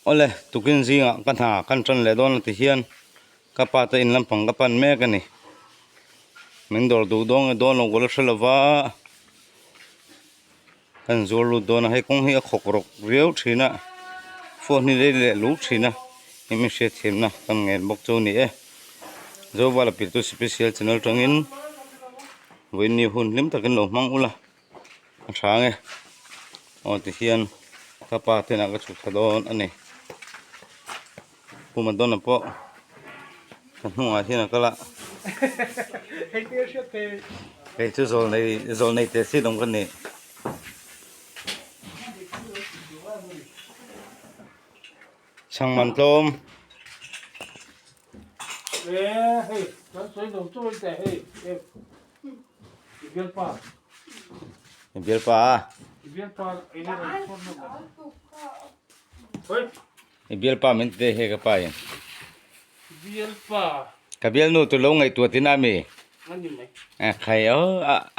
Awle, tukin zingah ka hna kan tan leh dawn a ti hian ka pa te in lampang ka pan mek a ni. Min dawr duh dawn nge dawn lo ka la hre lo va, kan zuar lut dawn a, hei kawng hi a khawk rawk riau thin a, phone hi lei leh lut thin a, hei min hriatthiamna kan ngen bawk chu a ni e. Zovala Pirtu Special Channel tangin vawiin ni hun hlim takin lo hmang ula. A tha nge aw ti hian ka pa te inah ka chhuk thla dawn a ni Pu Madonna pawh ka hnungah hian a kal a kei chu zawl nei zawl nei teh chiah awm ka ni. Chhangman tlawm. I bialpa a? I bialpa min ti daih hei ka pa in. Ka bialnu tur lo ngaihtuah tina mi? Khai aw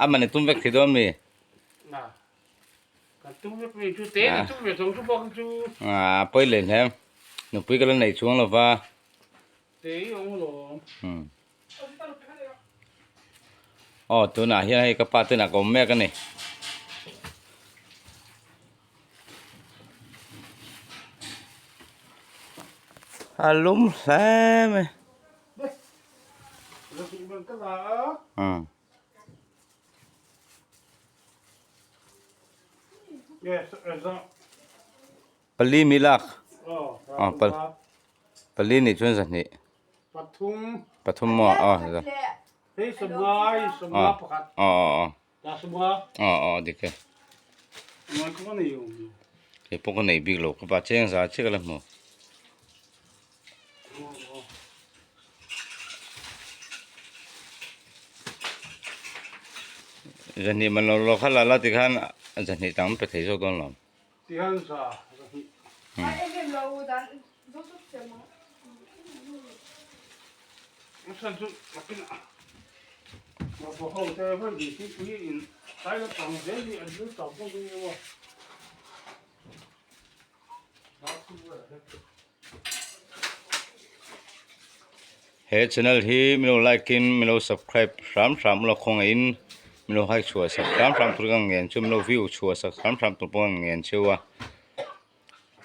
a man i tum vek thei dawn mi? A pawi leh hle. Nupui ka la nei chuang lo va. Aw tunah hian hei ka pa te inah ka awm mek a ni. A lum hle mai. Pali mi lak pali nih chuan zahnih pathum maw aw aw aw dik e kei pawh ka nei bik lo ka pa cheng za chiah ka la hmu. Zahnih man lo lo kha la la tikhan zahnih tam pe thei zawk dawn lo. He channel hi min lo like in min lo subscribe hram hram ula khawngaihin min lo hike chhuah sak hram hram tur ka ngen chu min lo view chhuah sak hram hram tur pawh ka ngen cheu a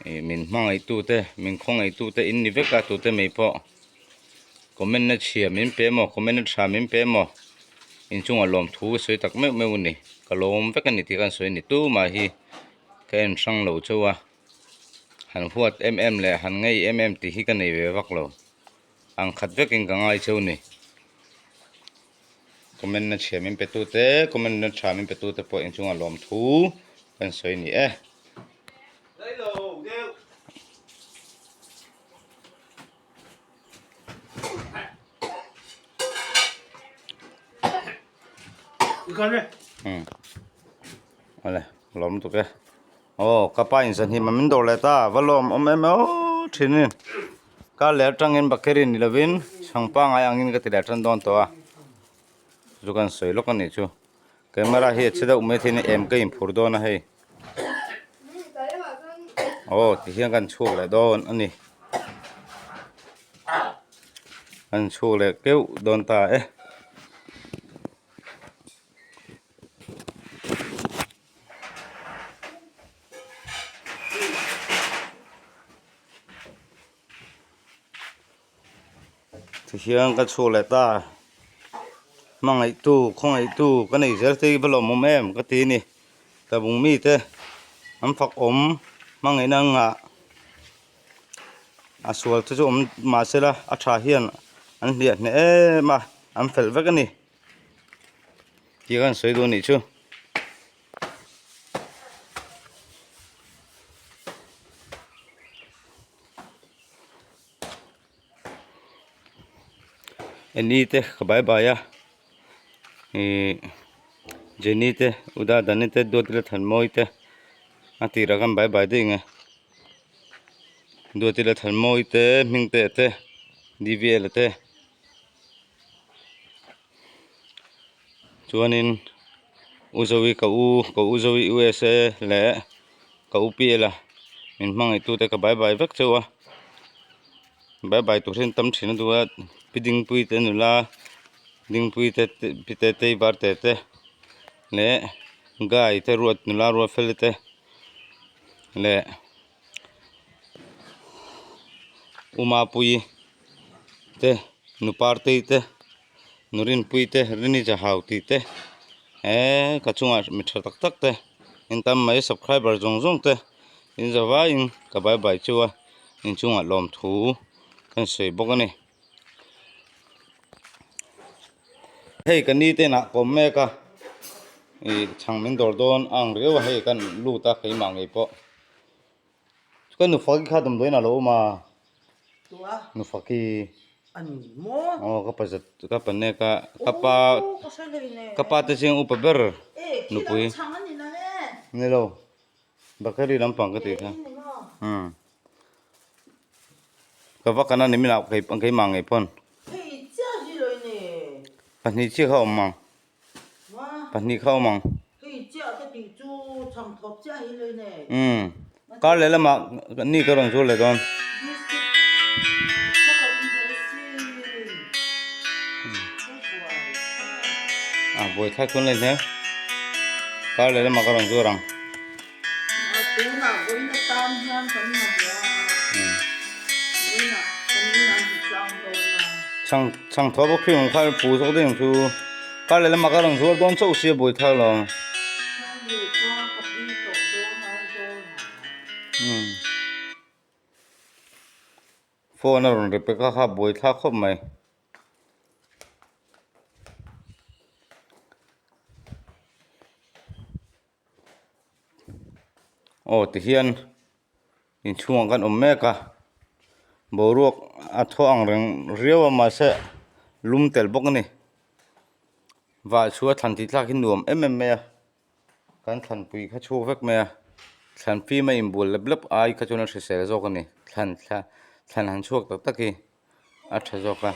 ih min hmangaih tu te min khawngaih tu te in ni vek a tute mai pawh comment na chhia min pe emaw comment na tha min pe emaw inchungah lawmthu ka sawi tak meuh meuh a ni ka lawm vek a ni tih khan sawi a ni tumah hi ka en hrang lo chauh a. Han huat em em leh han ngei em em tih hi ka nei ve vak lo. Ang khat vekin ka ngai cheu ni. Comment na chhia min pe tu te, comment na tha min pe tu te pawh inchungah lawmthu kan sawi ni e. Awle lawm lutuk e. Aw ka pa in zahnim a min dawr leh ta va lawm awm em aw thin in kar leh atangin bakeri ni lovin chhangpa ngai angin ka ti leh tan dawn tawh a chu kan sawi lawk a nih chu camera hi a che deuh mai thei a em ka inphur dawn a hei aw tihian kan chhuak leh dawn a ni kan chhuak leh keuh dawn ta e. Tihian ka chhuak leh ta hmangaihtu khawngaihtu ka nei zel te hi va lawmawm em ka ti a ni tlabung mite an fak awm hmangaihna an ngah a sual te chu awm mahsela a tha hian an hliah hneh em a an fel vek a ni. Tih khan sawi duh a nih chu. Annie te ka bye bye a ihh Jenny te u Dadani te Duati leh Thanmawii te a tirah khan bye bye daih ang e Duati leh Thanmawii te Hmingtea te DVL te. Chuanin u Zoe ka u ka u Zoe USA leh ka u Piala Min hmangaih tute ka bye bye vek cheu a bye bye tur hian tam thin a duh a pi dingpui te nula dingpui te pi te tei var te te leh guy te ruat nula ruat fel te leh umapui te nupartei te nurinpui te rini zahau tih te eee ka chungah mi tha tak tak te in tam mai subscriber zawng zawng te in za vaiin ka bye bye chu a inchungah lawmthu ka insawi bawk a ni hei ka ni te inah ka awm mek a ih chhang min dawr dawn a ang riau a hei kan lut a keimah ngei pawh ka nufaki kha damdawiin a lo awm a nufaki aw ka pa zat ka pa nek a ka pa ka pa te chiang upa ber nupui ni lo bakery lampang ka tih kha umm ka va kan a ni minah keimah ngei pawn pahnih chiah kha awm ang. Pahnih kha awm ang. Umm kar leh lamah ni ka rawn zur leh dawn. A buai thlak chuan leh hmel. Kar leh lamah ka rawn zur ang. Chhang chhang thaw bawk khi ang kha pu zawk daih ang chu kar leh lamah ka rawn zuar dawn chauh sia buai thar lo phone a rawn ri pek a kha buai thlak khawp mai. Aw tihian inchhungah kan awm mek a boruak a thaw ang reng riau a mahse lum tel bawk a ni vah chhuah a thlan tih thlak hi nuam em em mai a kan thlanpui kha chhuak vek mai a thlan fim a inbual lep lep ai kha chuan a hrisel zawk a ni thlan thla thlan han chhuak tak tak hi a tha zawk a.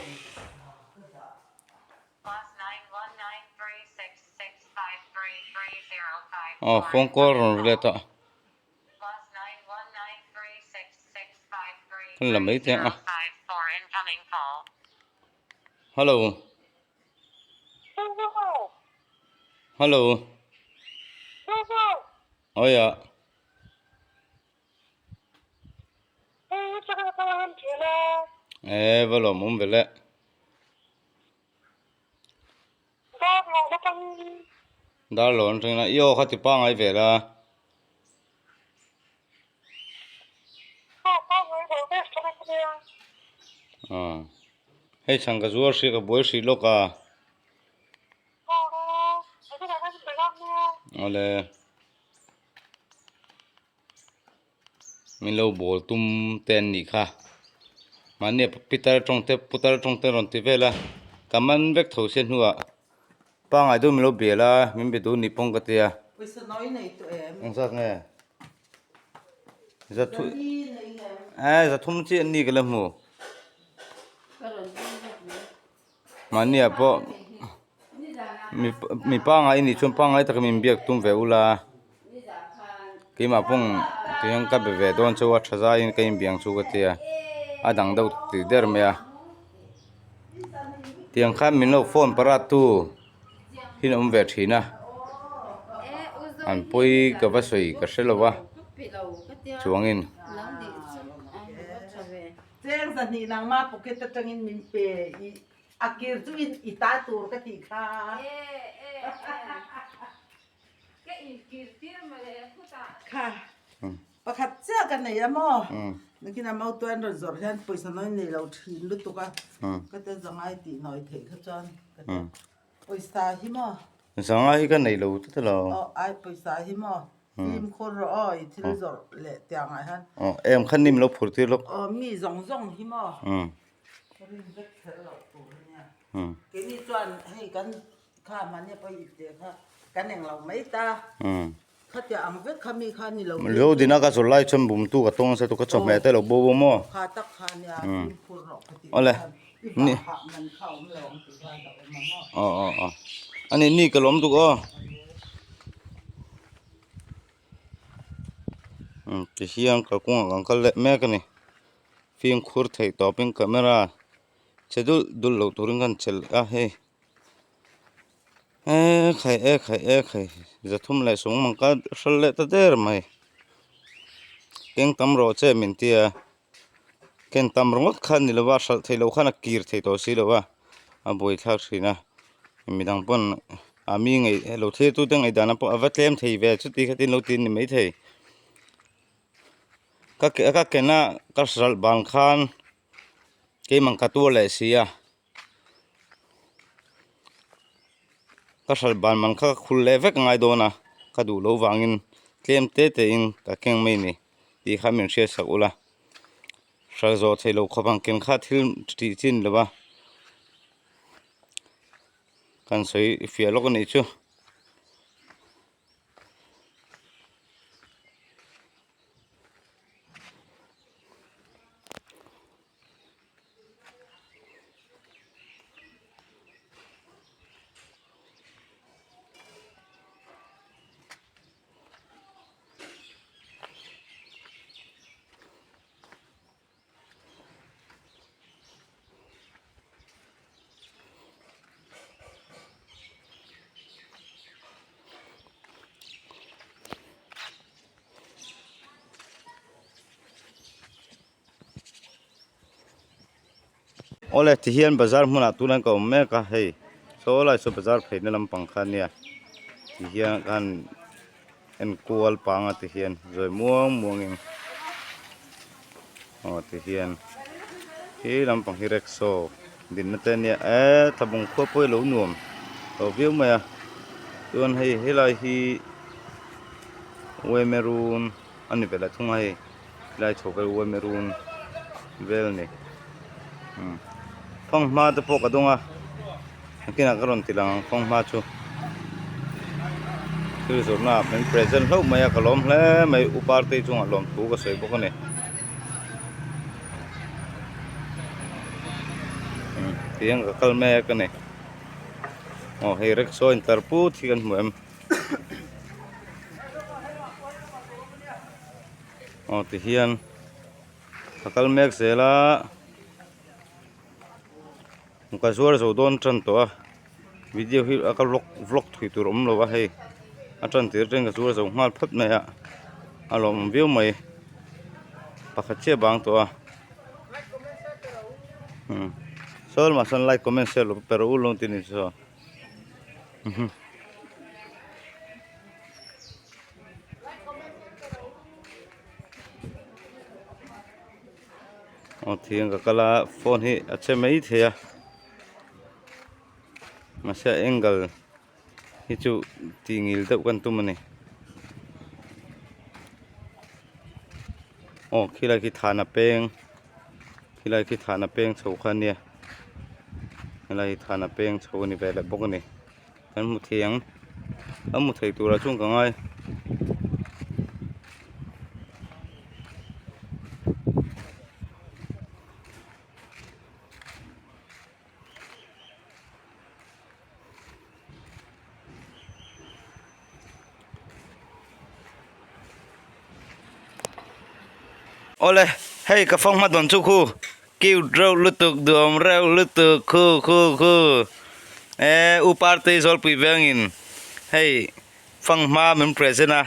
Aw phone call rawn ri let a kan la mai teh ang a hello hello awi ah. E va lawm awm ve le. Dar lo an thleng a, i aw kha ti pangai ve la. Hei chhang ka zuar hrih ka buai hrih lawk a. Awle. Min lo bawl tum te an nih kha mahni a pitar tawng te putar tawng te rawn ti vel a ka man vek tho sia hnuah pangai deuh min lo bial a min be duh ni pawng ka tia engzat nge zathu eh zathum chiah an ni ka la hmu mahni ah pawh mi pangai nih chuan pangai taka min biak tum ve ula keimah pawh tihian ka be ve dawn chauh a tha zaiin ka inbiang chu ka tia a dang deuh tih der mai a tiang khan min lo phone parat tu hi an awm ve thin a an pawi ka va sawi ka hre lo va chuangin. Cheng zahnih nangma pocket atangin min pe i a kir chu in i ta tur ka tih kha. Kha pakhat chiah ka nei a maw nakin a mautuai an rawn zawrh hian pawisa nawi nei lo thin lutuk a ka te zangai tih nawi theih kha chuan ka ti pawisa hi maw. Zangai hi ka nei lo tlat alo. Aw ai pawisa hi maw Fimkhur rawh aw i thil zawrh leh tiang ah hian. Aw em khan ni min lo phur tir lawk. Aw mi zawng zawng hi maw. Ka rin vek kher loh tur a nia. Keini chuan hei kan kha mahni pawh i teh kha kan eng lo mai ta. Khatia ang vek kha mi kha ni lo. Zo dina ka zawrh lai chuan bumtu ka tawng nasa tu ka chawhmeh te lo bo bo maw. Kha tak kha nia fimkhur rawh ka tih Awle. khan i vah hah man kha awm lo ang tih khan a awm a maw. Aw aw aw. Ani ni ka lawm tuk aw. Umm tihian kalkawngah kan kal leh mek a ni fimkhur theih tawpin camera che dulh dulh loh turin kan chelh a hei ekhai ekhai ekhai zathum leh sung mang ka hral leh ta der mai keng tam rawh che min tia ken tam ringawt khan ni lova hralh theih loh khan a kir thei tawh si lova a buaithlak thin a midang pawn a mi ngaih lo thlir tute ngaihdan pawh a va tlem thei ve chuti khatin lo ti a ni maithei ka ka ken a ka hralh ban khan keimah ka tuar leh si a ka hralh ban man kha ka khul leh vek a ngai dawn a ka duh loh vangin tlem te te in ka keng mai a ni tih kha min hriat sak ula hralh zawh theih loh khawp ang ken kha thil tih chin lo va kan sawi fiah lawk a nih chu. Awle tihian bazar hmunah tunah ka awm mek a hei saw lai saw bazar pheina lampang kha ania tihian khan enkual panga tihian zawi muang muangin aw tihian khi lampang hi rickshaw dinna te ania eee tlabung khua pawh hi a lo nuam lo viau mai a chuan hei helai hi uaemerun a ni ve leh thung a hei. Helai chho vel uaemerun vel a ni fanghma te pawh ka dawng a nakinah ka rawn ti lang ang fanghma chu thil zawrhna ah min present hlauh mai a ka lawm hle mai u partei chungah lawmthu ka sawi bawk a ni tihian ka kal mek a ni aw hei rickshaw in tlar put hi kan hmu em. Aw tihian ka kal mek zel a ka zuar zo dawn tan tawh a video hi a ka vlog vlog thui tur a awm lo a hei a tan tir atangin ka zuar zo nghal phawt mai a a lawmawm viau mai pakhat chiah bang tawh a umm saw lamah sawn like comment share lo pe rawh u lo tih ni saw. Aw thiang ka kal a phone hi a che mai thei a mahse a angle hi chu tih ngil deuh kan tum a ni aw khilai khi thana peng khilai khi thana peng chho kha a nia helai hi thana peng chho a ni ve leh bawk a ni. Kan hmu thei ang a hmu thei turah chuan ka ngai. Awle hei ka fang hma dawn chu khu cute reuh lutuk duam reuh lutuk khu khu khu e u partei zawlpui vengin hei fang hma min present a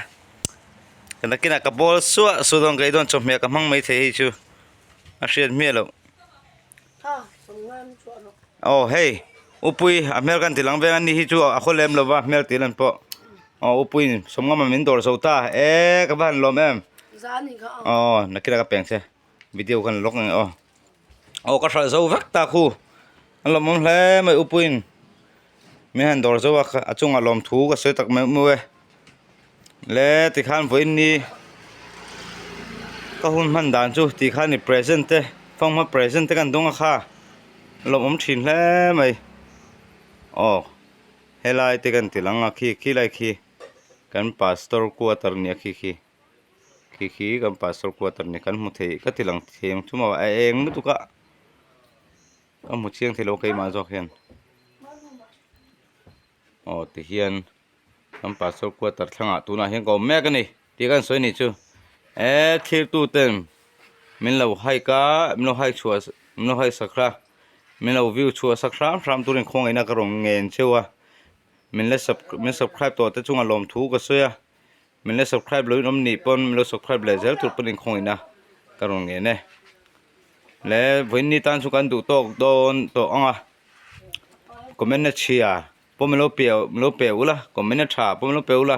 nakinah ka bawl suah suah dawn ka ei dawn chawhmeh ka hmang maithei hei chu a hriat hmiah loh. Aw hei upui a hmel kan ti lang veng a ni hi chu a khaw lem lova hmel tih lan pawh aw upuiin sawmngama min dawr zo ta e ka va han lawm em aw nakila ka peng che video khan lawk ang aw aw ka hralh zo vek ta khu an lawmawm hle mai upuiin min han dawr zo a a chungah lawmthu ka sawi tak meuh meuh e. Le tikhan vawiin ni ka hun hman dan chu tikhan ni present te fanghma present te kan dawng a kha lawmawm thin hle mai aw helai te kan ti lang a khi khilai khi kan pastor quarter nia khi khi khi khi kan pastor quarter nia kan hmu thei ka ti lang thei ang chu maw a eng lutuk a ka hmu chiang thei lo keimah zawk hian aw tihian. Kan pastor quarter thlangah tunah hian ka awm mek a ni tih kan sawi a nih chu. E thirtu ten min lo hike a min lo hike chhuah min lo hike sak a min lo view chhuah sak hram hram turin khawngaihna ka rawn ngen cheu a min la sub min subscribe tawh te chungah lawmthu ka sawi a min la subscribe loin awm nih pawn min lo subscribe leh zel tur pawn inkhawngaihna ka rawn ngen e le vawiin ni tan chu kan duh tawk dawn tawh ang a comment na chhia pawh min lo pe min lo pe ula comment na tha pawh min lo pe ula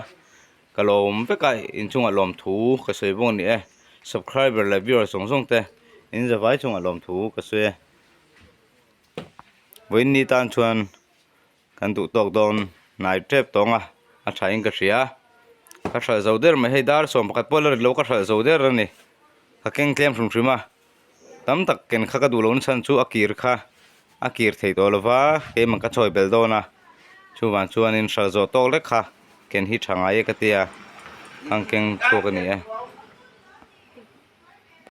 ka lawm vek a inchungah lawmthu ka sawi bawk a ni e subscriber leh viewer zawng zawng te in zavai chungah lawmthu ka sawi e vawiin ni tan chuan. Kan duh tawk dawn hnai tep tawng a, a tha in ka hria. Ka hralh zo der mai hei dar 11 pawh la rit lo ka hralh zo der a ni. Ka keng tlem hrim hrim a, tam tak ken kha ka duh lohna chhan chu a kir kha a kir thei tawh lo va, keimah ka chawi belh dawn a, chuvang chuanin hralh zawh tawk lek kha ken hi tha ngai e ka tia, khang keng chhuak a ni e.